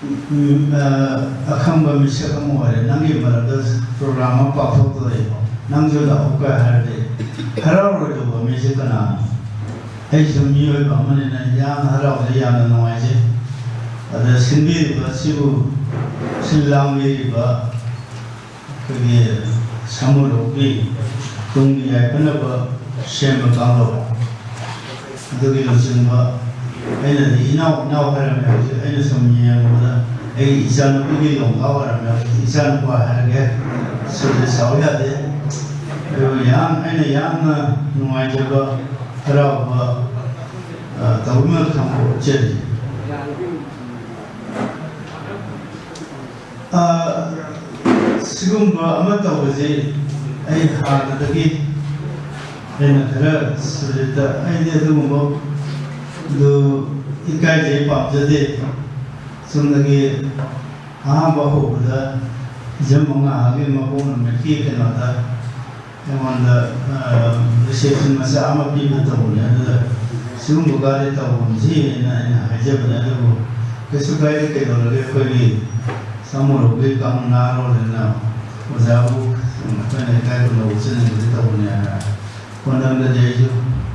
ꯎꯝ, ꯑ, ꯑꯈꯪꯕ ꯃꯤꯁꯛ ꯑꯃ ꯑꯣꯏꯔꯦ, ꯅꯪꯒꯤ ꯃꯔꯝꯗ ꯄ꯭ꯔꯣꯒ꯭ꯔꯥꯝ ꯑꯃ ꯄꯥꯡꯊꯣꯛꯇꯣꯔꯦ, ꯅꯪꯁꯨ ꯂꯥꯛꯎ ꯀꯥꯏ ꯍꯥꯏꯔꯗꯤ ꯍꯔꯥꯎꯔꯣꯏꯗꯧꯕ ꯃꯤꯁꯦ ꯀꯅꯥꯅꯣ? ꯑꯩꯁꯨ ꯃꯤꯑꯣꯏꯕ ꯑꯃꯅꯤꯅ ꯌꯥꯝꯅ ꯍꯔꯥꯎꯖꯩ, ꯌꯥꯝꯅ ꯅꯨꯡꯉꯥꯏꯖꯩ꯫ ꯑꯗ ꯁꯤꯟꯕꯤꯔꯤꯕ ꯑꯁꯤꯕꯨ, ꯁꯤꯜ ꯂꯥꯡꯕꯤꯔꯤꯕ ꯑꯩꯈꯣꯏꯒꯤ ꯁꯥꯃꯨꯔꯣꯛꯀꯤ ꯇꯨꯡꯒꯤ ꯌꯥꯏꯐꯅꯕ ꯁꯦꯝꯕ ꯀꯥꯡꯂꯨꯞ, ꯑꯗꯨꯒꯤ ꯂꯨꯆꯤꯡꯕ, ꯑꯩꯅꯗꯤ ꯏꯅꯥꯎ ꯏꯅꯥꯎ ꯍꯥꯏꯔꯝꯃꯦ, ꯍꯧꯖꯤꯛ ꯑꯩꯅ ꯁꯨꯝ ꯌꯦꯡꯕꯗ ꯑꯩꯒꯤ ꯏꯆꯥꯅꯨꯄꯤꯒꯤ ꯂꯣꯡꯒꯥꯎ ꯑꯣꯏꯔꯝꯃꯦ, ꯍꯧꯖꯤꯛ ꯏꯆꯥꯅꯨꯄꯥ ꯍꯥꯏꯔꯒꯦ꯫ ꯁꯤꯗ ꯁꯥꯎ ꯌꯥꯗꯦ꯫ ꯑꯗꯨ ꯌꯥꯝ, ꯑꯩꯅ ꯌꯥꯝꯅ ꯅꯨꯡꯉꯥꯏꯖꯕ, ꯍꯔꯥꯎꯕ, ꯑ, ꯇꯧꯕꯤꯃꯜ ꯈꯪꯕ ꯎꯠꯆꯔꯤ꯫ ꯑ, ꯁꯤꯒꯨꯝꯕ ꯑꯃ ꯇꯧꯕꯁꯤ ꯑꯩ ꯍꯥꯟꯅꯗꯒꯤ ꯑꯩꯅ ꯈꯔ ꯁꯨꯖꯤꯠꯇ, ꯑꯩꯗꯤ ꯑꯗꯨꯒꯨꯝꯕꯗꯨ ꯏꯀꯥꯏꯖꯩ, ꯄꯥꯝꯖꯗꯦ꯫ ꯆꯨꯝꯅꯒꯤ ꯑꯍꯥꯟꯕ ꯍꯧꯕꯗ ꯏꯆꯝ ꯃꯉꯥꯒꯤ ꯃꯄꯣꯛ ꯅꯨꯃꯤꯠꯀꯤ ꯀꯩꯅꯣꯗ ꯑꯩꯉꯣꯟꯗ, ꯑ, reception ꯃꯆꯥ ꯑꯃ ꯄꯤꯕ ꯇꯧꯕꯅꯦ꯫ ꯑꯗꯨꯗ ꯁꯤꯒꯨꯝꯕ ꯒꯥꯔꯤ ꯇꯧꯐꯝꯁꯤ ꯍꯥꯏꯅ ꯑꯩꯅ ꯍꯥꯏꯖꯕꯅꯦ, ꯑꯗꯨꯕꯨ ꯀꯩꯁꯨ ꯀꯥꯏꯗꯦ, ꯀꯩꯗꯧꯔꯒꯦ, ꯑꯩꯈꯣꯏꯒꯤ ꯁꯥꯃꯨꯔꯣꯛꯀꯤ ꯀꯥꯡꯂꯨꯞ ꯅꯍꯥꯔꯣꯜꯅꯤꯅ ꯑꯣꯖꯥꯕꯨ ꯑꯩꯈꯣꯏꯅ ꯏꯀꯥꯏꯕ ꯂꯧꯕ ꯆꯠꯅꯤꯡꯕꯗꯤ ꯇꯧꯕꯅꯦ ꯍꯥꯏꯅ ꯈꯣꯟꯗꯝꯗꯗꯤ ꯑꯩꯁꯨ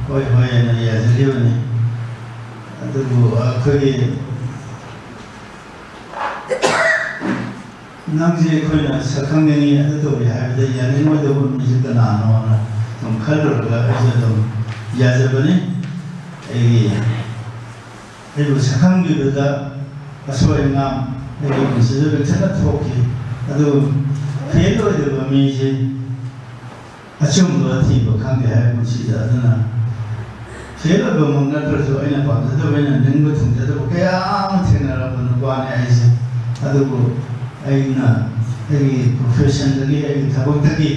ꯍꯣꯏ ꯍꯣꯏ ꯍꯥꯏꯅ ꯌꯥꯖꯈꯤꯕꯅꯤ꯫ ꯑꯗꯨꯕꯨ ꯑꯩꯈꯣꯏꯒꯤ ꯅꯪꯁꯦ ꯑꯩꯈꯣꯏꯅ ꯁꯛ ꯈꯪꯅꯤꯡꯉꯤ, ꯑꯗꯨ ꯇꯧꯔꯤ ꯍꯥꯏꯕꯗ ꯌꯥꯅꯤꯡꯉꯣꯏꯗꯕ ꯃꯤꯁꯦ ꯀꯅꯥꯅꯣꯅ ꯁꯨꯝ ꯈꯜꯂꯨꯔꯒ ꯑꯩꯁꯨ ꯑꯗꯨꯝ ꯌꯥꯖꯕꯅꯤ꯫ ꯑꯩꯒꯤ, ꯑꯩꯕꯨ ꯁꯛꯈꯪꯕꯤꯕꯗ ꯑꯁꯣꯏ ꯑꯉꯥꯝ ꯑꯩꯒꯤ ꯄꯨꯟꯁꯤꯗ ꯂꯣꯏꯊꯅ ꯊꯣꯛꯈꯤ꯫ ꯑꯗꯨ ꯐꯦꯜ ꯑꯣꯏꯗꯕ ꯃꯤꯁꯦ ꯑꯆꯨꯝꯕ ꯊꯤꯕ ꯈꯪꯗꯦ ꯍꯥꯏ ꯄꯨꯟꯁꯤꯗ꯫ ꯑꯗꯨꯅ ꯐꯦꯜ ꯑꯣꯏꯕꯃꯛ ꯅꯠꯇ꯭ꯔꯁꯨ ꯑꯩꯅ ꯄꯥꯝꯖꯗꯕ, ꯑꯩꯅ ꯅꯤꯡꯕ ꯊꯨꯡꯖꯗꯕ ꯀꯌꯥ ꯑꯃ ꯊꯦꯡꯅꯔꯕ ꯅꯨꯄꯥꯅꯤ ꯑꯩꯁꯦ꯫ ꯑꯗꯨꯕꯨ ꯑꯩꯅ ꯑꯩꯒꯤ professionꯗꯒꯤ, ꯑꯩꯒꯤ ꯊꯕꯛꯇꯒꯤ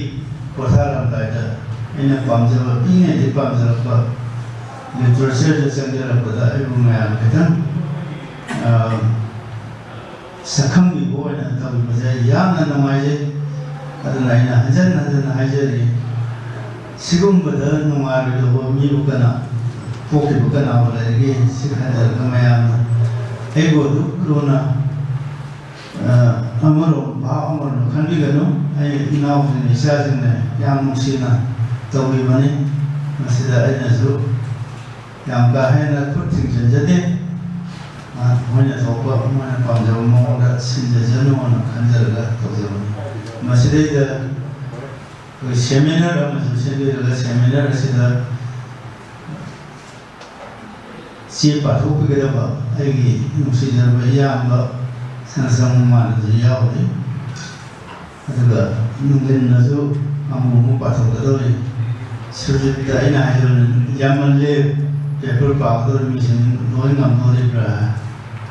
ꯄꯣꯊꯥꯔꯝꯗꯥꯏꯗ ꯑꯩꯅ ꯄꯥꯝꯖꯕ, ꯄꯤꯛꯏꯉꯩꯗꯒꯤ ꯄꯥꯝꯖꯔꯛꯄ literature ꯆꯪꯖꯔꯛꯄꯗ ꯑꯩꯕꯨ ꯃꯌꯥꯝ ꯈꯤꯇꯪ, ꯑ, ꯁꯛꯈꯪꯕꯤꯕ ꯑꯣꯏꯅ ꯇꯧꯕꯤꯕꯁꯦ ꯑꯩ ꯌꯥꯝꯅ ꯅꯨꯡꯉꯥꯏꯖꯩ꯫ ꯑꯗꯨꯅ ꯑꯩꯅ ꯍꯟꯖꯟ ꯍꯟꯖꯟꯅ ꯍꯥꯏꯖꯔꯤ, ꯁꯤꯒꯨꯝꯕꯗ ꯅꯨꯡꯉꯥꯏꯔꯣꯏꯗꯧꯕ ꯃꯤꯕꯨ ꯀꯅꯥ, ꯄꯣꯛꯈꯤꯕ ꯀꯅꯥꯕꯨ ꯂꯩꯔꯤꯒꯦ? ꯁꯤ ꯈꯟꯖꯔꯒ ꯃꯌꯥꯝꯅ ꯑꯩꯕꯨ ꯑꯗꯨꯛ ꯂꯨꯅ, ꯑ, ꯑꯃꯔꯣꯝ ꯚꯥꯕ ꯑꯃꯔꯣꯝꯗ ꯈꯟꯕꯤꯒꯅꯨ꯫ ꯑꯩ ꯏꯅꯥꯎꯁꯤꯡ ꯏꯆꯥꯁꯤꯡꯅ ꯌꯥꯝ ꯅꯨꯡꯁꯤꯅ ꯇꯧꯕꯤꯕꯅꯤ꯫ ꯃꯁꯤꯗ ꯑꯩꯅꯁꯨ ꯌꯥꯝ ꯀꯥ ꯍꯦꯟꯅ ꯈꯨꯠ ꯊꯤꯡꯖꯤꯟꯖꯗꯦ꯫ ꯃꯣꯏꯅ ꯊꯣꯛꯄ, ꯃꯣꯏꯅ ꯄꯥꯝꯖꯕ ꯃꯑꯣꯡꯗ ꯁꯤꯟꯖꯖꯅꯨꯅ ꯈꯟꯖꯔꯒ ꯇꯧꯖꯕꯅꯤ꯫ ꯃꯁꯤꯗꯩꯗ ꯑꯩꯈꯣꯏ ꯁꯦꯃꯤꯅꯥꯔ ꯑꯃꯁꯨ ꯁꯤꯟꯕꯤꯔꯒ, ꯁꯦꯃꯤꯅꯥꯔ ꯑꯁꯤꯗ ꯆꯦ ꯄꯥꯊꯣꯛꯄꯤꯒꯗꯕ ꯑꯩꯒꯤ ꯅꯨꯡꯁꯤꯖꯔꯕ ꯏꯌꯥꯝꯕ ꯁꯅꯥꯆꯝ ꯃꯃꯥꯟꯁꯨ ꯌꯥꯎꯔꯤ꯫ ꯑꯗꯨꯒ ꯅꯨꯡꯊꯤꯟꯗꯁꯨ ꯑꯃꯨꯛ ꯑꯃꯨꯛ ꯄꯥꯊꯣꯛꯀꯗꯧꯔꯤ꯫ ꯁꯨꯔꯖꯤꯠꯇ ꯑꯩꯅ ꯍꯥꯏꯖꯕꯅꯤ, ꯌꯥꯝꯃꯜꯂꯦ, ꯄꯦꯄꯔ ꯄꯥꯒꯗꯧꯔꯤ ꯃꯤꯁꯤꯡ ꯂꯣꯏ ꯉꯝꯗꯣꯔꯤꯕ꯭ꯔꯥ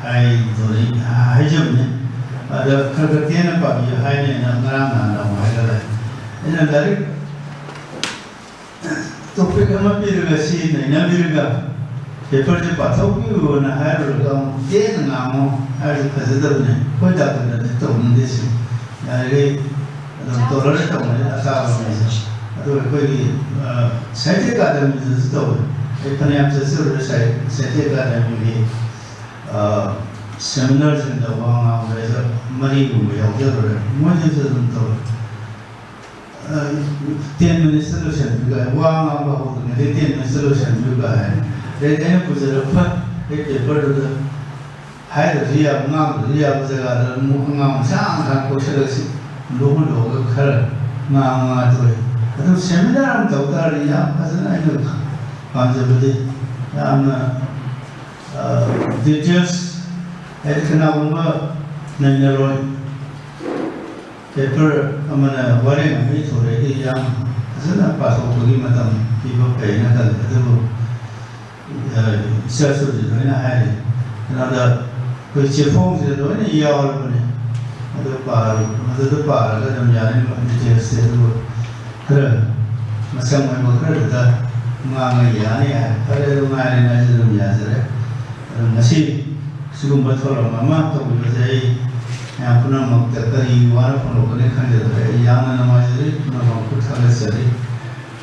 ꯍꯥꯏꯗꯣꯔꯤ, ꯍꯥꯏꯖꯕꯅꯤ꯫ ꯑꯗ ꯈꯔ ꯈꯔ ꯇꯦꯟꯅ ꯄꯥꯕꯤꯌꯨ ꯍꯥꯏꯅꯦꯅ ꯉꯔꯥꯡ ꯅꯍꯥꯟ ꯑꯃꯨꯛ ꯍꯥꯏꯔꯛꯑꯦ꯫ ꯑꯩꯅ ꯂꯥꯏꯔꯤꯛ ꯇꯣꯄꯤꯛ ꯑꯃ ꯄꯤꯔꯒ ꯁꯤ ꯅꯩꯅꯕꯤꯔꯒ ꯄꯦꯄꯔꯁꯦ ꯄꯥꯊꯣꯛꯄꯤꯌꯨꯅ ꯍꯥꯏꯔꯨꯔꯒ ꯑꯃꯨꯛ ꯇꯦꯟꯅ ꯉꯥꯡꯉꯣ ꯍꯥꯏꯔꯁꯨ ꯐꯖꯗꯕꯅꯦ꯫ ꯑꯩꯈꯣꯏ ꯗꯥꯛꯇꯔꯅꯗꯤ ꯇꯧꯅꯤꯡꯗꯦ ꯁꯤ꯫ ꯌꯥꯔꯤꯈꯩ ꯑꯗꯨꯝ ꯇꯣꯂꯔꯦꯠ ꯇꯧꯅꯩ ꯑꯇꯥꯕ ꯃꯤꯁꯦ꯫ ꯑꯗꯨ ꯑꯩꯈꯣꯏꯒꯤ, ꯑ, ꯁꯥꯍꯤꯇ꯭ꯌ ꯑꯦꯀꯥꯗꯃꯤꯗꯁꯨ ꯇꯧꯋꯦ꯫ ꯑꯩ ꯐꯅꯌꯥꯝ ꯆꯠꯆꯔꯨꯔꯦ ꯁꯥꯍꯤ-, ꯁꯥꯍꯤꯇ꯭ꯌ ꯑꯦꯀꯥꯗꯃꯤꯒꯤ, ꯑ, ꯁꯦꯃꯤꯅꯥꯔꯁꯤꯡꯗ ꯋꯥ ꯉꯥꯡꯕꯗ ꯃꯔꯤꯒꯨꯝꯕ ꯌꯥꯎꯖꯔꯨꯔꯦ꯫ ꯃꯣꯏꯗꯁꯨ ꯑꯗꯨꯝ ꯇꯧꯋꯦ꯫ ꯑ, ꯇꯦꯟ ꯃꯤꯅꯤꯠꯁꯇ ꯂꯣꯏꯁꯤꯟꯕꯤꯕ, ꯋꯥ ꯉꯥꯡꯕ ꯍꯧꯗ꯭ꯔꯤꯉꯩꯗ ꯇꯦꯟ ꯃꯤꯅꯤꯠꯁꯇ ꯂꯣꯏꯁꯤꯟꯕꯤꯕ ꯍꯥꯏ꯫ ꯑꯗꯩꯗꯤ ꯑꯩꯅ ꯄꯨꯖꯔꯛꯄ ꯑꯩ ꯄꯦꯄꯔꯗꯨꯗ ꯍꯥꯏꯗ꯭ꯔꯁꯨ ꯌꯥꯕ, ꯉꯥꯡꯗ꯭ꯔꯁꯨ ꯌꯥꯕ ꯖꯒꯥꯗ ꯑꯃꯨꯛ ꯑꯉꯥꯡ ꯃꯆꯥ ꯑꯃ ꯀꯣꯏꯁꯜꯂꯒ ꯁꯤ ꯍꯨꯟꯗꯣꯛ ꯍꯨꯟꯗꯣꯛꯑꯒ ꯈꯔ ꯉꯥꯡ ꯉꯥꯡ ꯇꯣꯛꯑꯦ꯫ ꯑꯗꯨ ꯁꯦꯃꯤꯅꯥꯔ ꯑꯃ ꯇꯧ ꯇꯥꯔꯗꯤ ꯌꯥꯝ ꯐꯖꯅ ꯑꯩꯅ ꯄꯥꯝꯖꯕꯗꯤ ꯌꯥꯝꯅ, ꯑ, ꯗꯤꯇꯦꯜꯁ, ꯍꯥꯏꯗꯤ ꯀꯅꯥꯒꯨꯝꯕ ꯅꯩꯅꯔꯣꯏ, ꯄꯦꯄꯔ ꯑꯃꯅ ꯋꯥꯔꯦꯡ ꯑꯃ ꯏꯊꯣꯔꯛꯑꯗꯤ ꯌꯥꯝ ꯐꯖꯅ ꯄꯥꯊꯣꯛꯄꯒꯤ ꯃꯇꯝ ꯄꯤꯕ ꯐꯩꯅ ꯈꯜꯂꯤ꯫ ꯑꯗꯨꯕꯨ, ꯑ, ꯏꯆꯥꯁꯨꯁꯨ ꯂꯣꯏꯅ ꯍꯥꯏꯔꯤ꯫ ꯀꯩꯅꯣꯗ ꯑꯩꯈꯣꯏ ꯆꯦꯐꯣꯡꯁꯤꯗ ꯂꯣꯏꯅ ꯌꯥꯎꯔꯕꯅꯤ꯫ ꯑꯗꯨ ꯄꯥꯔꯨ-, ꯃꯗꯨꯗ ꯄꯥꯔꯒ ꯑꯗꯨꯝ ꯌꯥꯅꯤ ꯗꯤꯇꯦꯜꯁꯁꯦ꯫ ꯑꯗꯨꯕꯨ ꯈꯔ ꯃꯆꯪ ꯑꯣꯏꯕ ꯈꯔꯗꯨꯗ ꯉꯥꯡꯉ ꯌꯥꯅꯤ ꯍꯥꯏ꯫ ꯐꯔꯦ, ꯑꯗꯨ ꯉꯥꯏꯔꯦ, ꯑꯩꯁꯨ ꯑꯗꯨꯝ ꯌꯥꯖꯔꯦ꯫ ꯑꯗꯨ ꯉꯁꯤ ꯁꯤꯒꯨꯝꯕ ꯊꯧꯔꯝ ꯑꯃ ꯇꯧꯕꯤꯕꯁꯦ ꯑꯩ ꯃꯌꯥꯝ ꯄꯨꯝꯅꯃꯛꯇ ꯀꯔꯤ ꯋꯥꯅ ꯐꯣꯡꯗꯣꯛꯀꯅꯤ ꯈꯪꯖꯗ꯭ꯔꯦ꯫ ꯑꯩ ꯌꯥꯝꯅ ꯅꯨꯡꯉꯥꯏꯖꯔꯤ, ꯄꯨꯝꯅꯃꯛꯄꯨ ꯊꯥꯒꯠꯆꯔꯤ꯫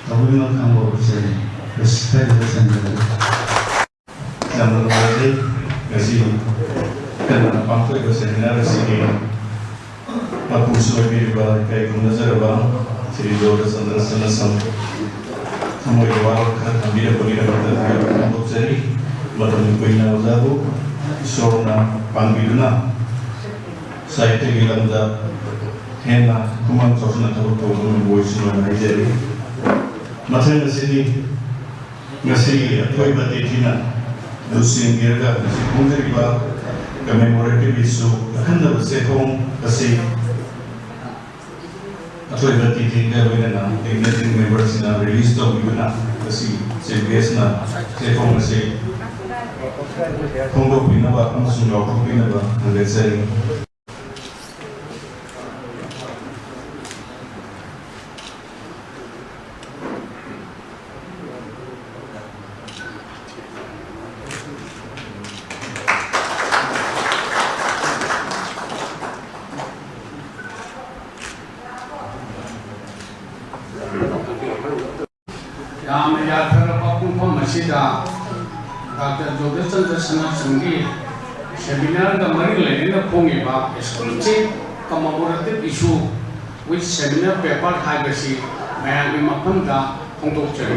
ꯇꯧꯕꯤꯃꯜ ꯈꯪꯕ ꯑꯣꯐꯤꯁꯔꯅꯤ꯫ ꯂꯣꯏꯁꯤꯟꯖꯔꯒꯦ꯫ ꯌꯥꯝꯅ ꯅꯨꯡꯉꯥꯏꯖꯩ꯫ ꯉꯁꯤ ꯀꯟꯅ ꯄꯥꯡꯊꯣꯛꯏꯕ ꯁꯦꯃꯤꯅꯥꯔ ꯑꯁꯤꯒꯤ ꯃꯄꯨꯁꯨ ꯑꯣꯏꯕꯤꯔꯤꯕ ꯏꯀꯥꯏ ꯈꯨꯝꯅꯖꯔꯕ ꯁ꯭ꯔꯤ ꯖꯣꯔꯖ ꯆꯟꯗ꯭ꯔ ꯁꯅꯥꯆꯝ ꯊꯃꯣꯏꯒꯤ ꯋꯥꯔꯣꯜ ꯈꯔ ꯊꯝꯕꯤꯔꯛꯄꯒꯤꯗꯃꯛꯇ ꯊꯥꯒꯠꯄ ꯐꯣꯡꯗꯣꯛꯆꯔꯤ꯫ ꯃꯇꯝ ꯀꯨꯏꯅ ꯑꯣꯖꯥꯕꯨ ꯏꯁꯣꯔꯅ ꯄꯥꯟꯕꯤꯗꯨꯅ ꯁꯥꯍꯤꯇ꯭ꯌꯒꯤ ꯂꯝꯗ ꯍꯦꯟꯅ ꯈꯨꯃꯥꯡ ꯆꯥꯎꯁꯤꯟꯅ ꯊꯕꯛ ꯇꯧꯕ ꯉꯝꯕ ꯑꯣꯏꯁꯅꯨ ꯍꯥꯏꯅ ꯍꯥꯏꯖꯔꯤ꯫ ꯃꯊꯪ ꯑꯁꯤꯗꯤ ꯉꯁꯤꯒꯤ ꯑꯊꯣꯏꯕ ꯑꯇꯤꯊꯤꯅ ꯂꯨꯆꯤꯡꯕꯤꯔꯒ ꯉꯁꯤ ꯐꯣꯡꯖꯔꯤꯕ commemorative issue ꯑꯈꯟꯅꯕ ꯆꯦꯐꯣꯡ ꯑꯁꯤ ꯑꯊꯣꯏꯕ ꯑꯇꯤꯊꯤꯒ ꯂꯣꯏꯅꯅ dignitary memberꯁꯤꯡꯅ release ꯇꯧꯕꯤꯗꯨꯅ ꯉꯁꯤ chief guestꯅ ꯆꯦꯐꯣꯡ ꯑꯁꯤ ꯐꯣꯡꯗꯣꯛꯄꯤꯅꯕ ꯑꯃꯁꯨꯡ ꯂꯥꯎꯊꯣꯛꯄꯤꯅꯕ ꯍꯪꯒꯠꯆꯔꯤ꯫ ꯌꯥꯝꯅ ꯌꯥꯊꯔꯕ ꯄꯨꯡꯐꯝ ꯑꯁꯤꯗ ꯗꯥꯛꯇꯔ ꯖꯣꯒꯦꯁ ꯆꯟꯗ꯭ꯔ ꯁꯅꯥꯁꯤꯡꯒꯤ seminarꯒ ꯃꯔꯤ ꯂꯩꯅꯅ ꯐꯣꯡꯉꯤꯕ exclusive commemorative issue with seminar paper ꯍꯥꯏꯕꯁꯤ ꯃꯌꯥꯝꯒꯤ ꯃꯐꯝꯗ ꯐꯣꯡꯗꯣꯛꯆꯔꯤ꯫